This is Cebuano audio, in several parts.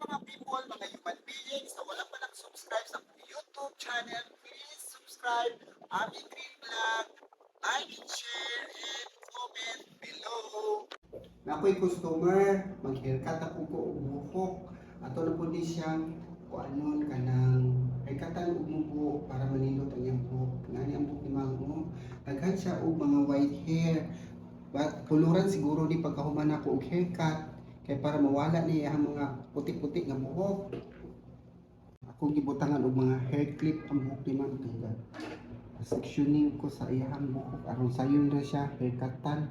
Mga people, mga human beings na wala pa nag-subscribe sa akong YouTube channel, please subscribe Ami Green Vlog, like and share, and comment below. Na ako'y customer, mag-haircut ako ko og buhok. Ato na po di siyang kuanon kanang haircutan og mubo para manindot ang iyang buhok. Ngani ang buhok ni Ma'am, oh. Daghan siya og mga white hair. But kuluran siguro di pagkahuman ako og haircut kay para mawala niya ang mga puti-puti nga buhok. Akong gibutangan og mga hair clip ang buhok ni Ma'am kay sectioning ko sa iyang buhok aron sayon ra siya haircutan.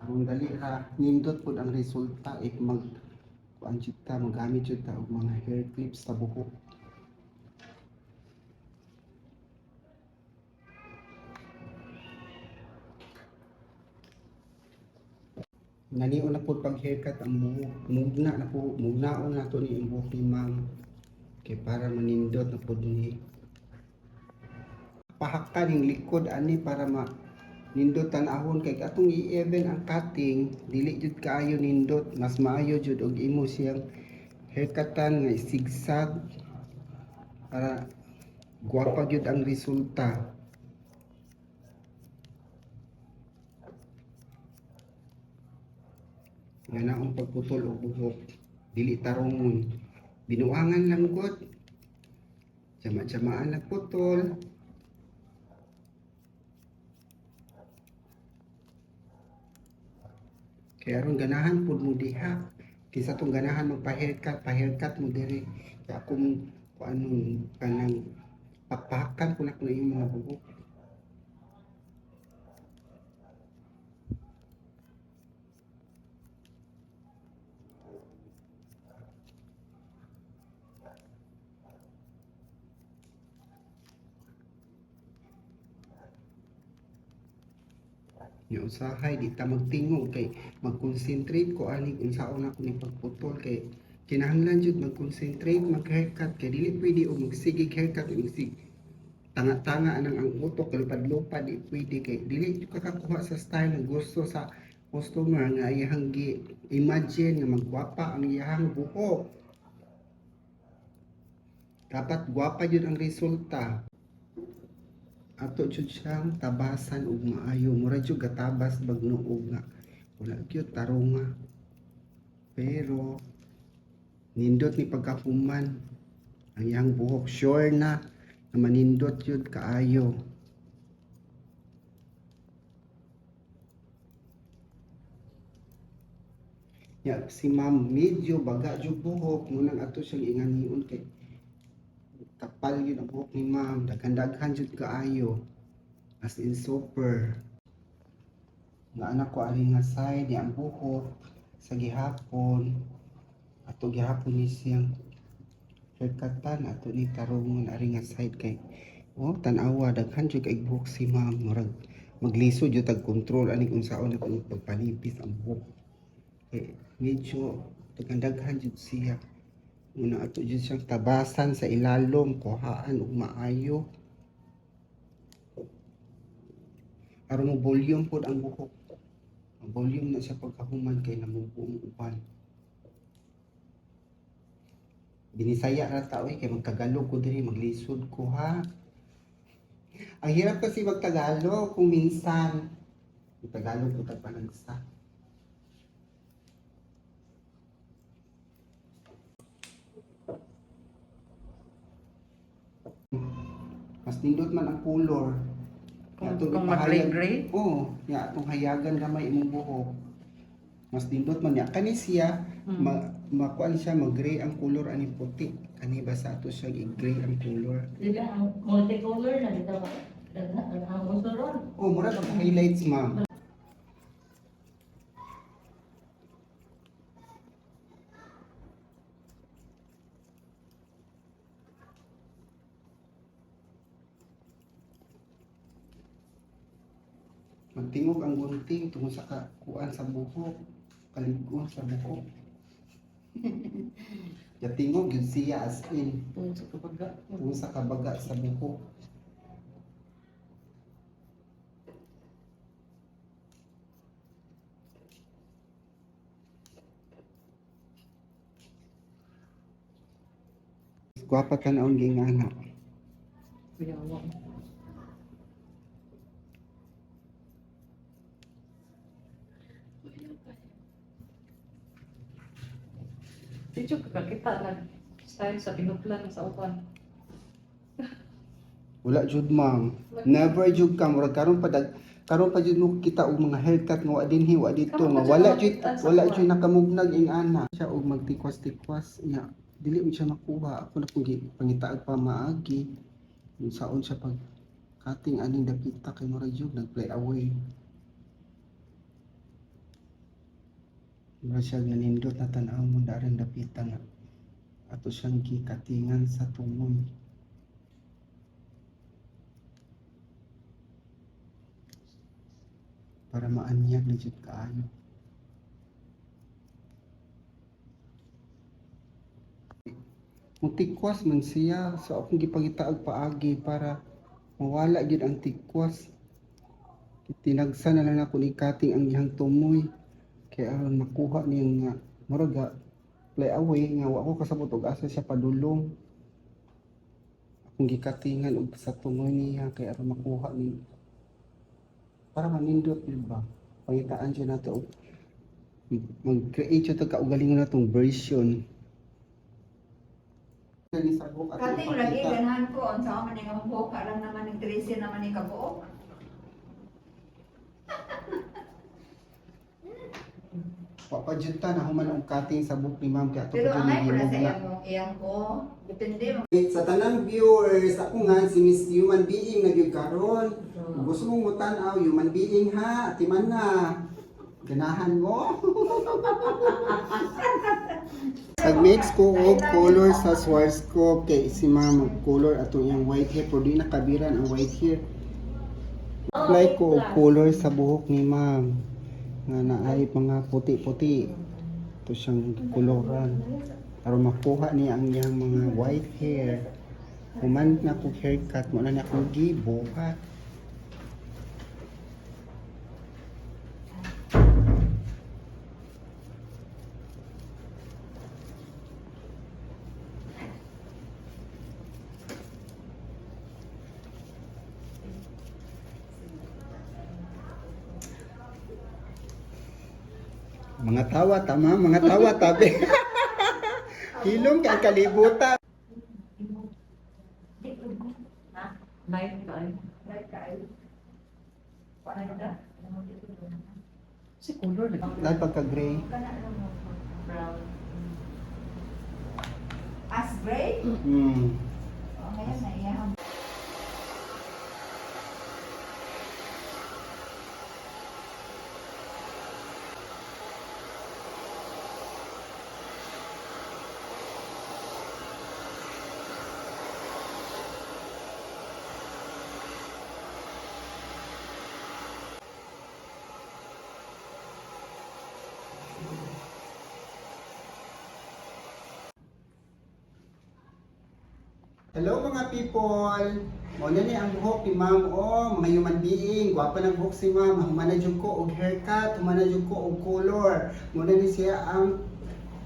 Aron dali ra nindot pud ang resulta if mag kuan jud ta, mogamit jud ta og mga hair clips sa buhok. Nanion na pud pag haircut ang buhok. Mugna na po, mugnaon na to ni ang buhok ni Ma'am. Kay para manindot na pud ni. Pahakan yung likod ani para ma nindot tan-awon kay atong i-even ang cutting dili jud kaayo nindot, mas maayo jud og imo siyang haircutan nga zigzag para gwapa gyud ang resulta. Nga naong pagputol og buhok dili tarungon, binuangan lang gud, jama-jamaan lang putol. Kaya aron ganahan pud mo diha kaysa tong ganahan magpa-haircut, pa-haircut mo diri. Kaya akong kuanon kanang pakpakan ko na kuno yung mga buhok. Nya usahay di ta magtingog kay mag-concentrate ko ani unsaon ako ni pagputol kay kinahanglan jud mag-concentrate mag-haircut kay dili pwede og magsigig haircut og magsig tanga-tanga anang ang utok lupad-lupad, di pwede kay dili jud ka kakuha sa style nga gusto sa customer nga iyang gi imagine nga magwapa ang iyang buhok. Dapat gwapa jud ang resulta. Ato jud siyang tabasan og maayo, mura jud gatabas bag nuog nga wala gyud tarunga, pero nindot ni pagkahuman ang iyang buhok, sure na na manindot jud kaayo. Ya, si Ma'am medyo baga jud buhok munang ato siyang inganion kay kapal yun ang buhok ni Ma'am, daghan-daghan jud kaayo, as in super. Nga anak ko ani nga side ni ang buhok sa gihapon ato gihapon ni siyang haircutan, ato ni tarungon ari nga side kay oh, tan-awa, daghan jud kay buhok si Ma'am, murag maglisod jud tag control ani kung saon na kung pagpanipis ang buhok kay medyo daghan-daghan jud siya. Una ato jud siyang tabasan sa ilalom, kuhaan og maayo aron mo volume pod ang buhok. Ang volume na siya pagkahuman kay namubo ang uban. Binisaya ra ta oy kay magtagalog ko diri, maglisod ko ha. Ang hirap kasi magtagalog kung minsan. Tagalog ko tagpanagsa. Mas nindot man ang color. Kung, Atong kung ipahayag- mag-gray-gray, Oo, ya atong hayagan gamay imong buhok. Mas nindot man niya. Kani siya, ma makuan siya, mag-gray ang color ani puti. Kani basta ato siya i-gray ang color. Sila ang multicolor na dito. Ang uso ron. Oh, mura pag highlights, ma'am. Magtingog ang gunting tungod sa kakuan sa buhok, kaligon sa buhok. Yatingog yun siya as in Tungod sa kabaga. tungod sa kabaga sa buhok. Gwapa tan-awon gingana. Kuyawa. Di jud ka kakita nag style sa binuklan sa uban. Wala jud, ma'am. Never jud ka murag karon pa dag karon pa jud mo kita og mga haircut nga wa dinhi, wa didto, Karon nga pa jud wala ka jud makita sa wala kuwan. jud nakamugnag ing ana. Siya og magtikwas-tikwas nya dili mo siya makuha. Ako na kung pangitaag pa maagi. Unsaon siya pag cutting aning dapita kay murag jud nag-play away. Murag siya nanindot na tan-aw mo darang dapita nga ato siyang gikatingan sa tungoy. Para maanyag na jud kaayo. Mutikwas man siya sa akong gipangitaag paagi para mawala gyud ang tikwas. Tinagsa na lang ako ni cutting ang iyang tumoy kay aron makuha niya nga murag ga play away nga wa ko kasabot og asa siya padulong. Akong gikatingan og sa tungoy niya kay aron makuha ni para manindot yun ba? Pangitaan siya nato og mag-create siya to kaugalingon natong version. Kating lagi ganahan ko unsa man ning buhok alam naman ning 13 naman ni kabuok. Papadyuta na human ang cutting sa buhok ni ma'am kaya ato Pero pa angay jud pala sa nahimog na. iyang iyang ko depende man. Sa tanang viewers, ako nga si Miss Human Being na gyud karon. Kung gusto mong mutan-aw, human being ha, atiman na. Ganahan mo. Pag-mix ko og color sa Schwarzkopf kay si ma'am mag-color atong iyang white hair pero di nakabiran ang white hair. Apply ko og color sa buhok ni ma'am nga naay mga puti-puti. Ito siyang koloran. Aron makuha niya ang iyang mga white hair. Human na ko haircut mo na na akong gibuhat. Mga tawa, tama, mga tawa, tabi. Hilom kay kalibutan. Light ka ay. Like kay Light ka? Si color lagi. Dahil pagka-gray. kana lang mo. Brown. As gray? Oh, ngayon na iyang. Hello mga people! Mao na ni ang buhok ni ma'am, oh, mga human being. Gwapa ng buhok si ma'am. Humana jud ko og haircut, humana jud ko og color. Mao na ni siya ang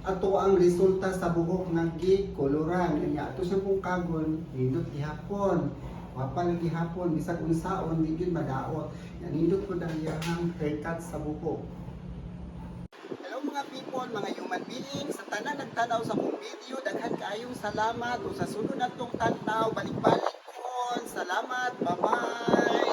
ato ang resulta sa buhok nga gikoloran. Nya ato siya pong kagon, nindot gihapon. Gwapa lang gihapon bisag unsaon di gyud madaot. Nya nindot pud ang iyang haircut sa buhok. Hello mga people, mga human beings, sa tanan nagtanaw sa akong video, daghan kaayong salamat ug sa sunod natong tan-aw, balik-balik kon. Salamat, bye-bye.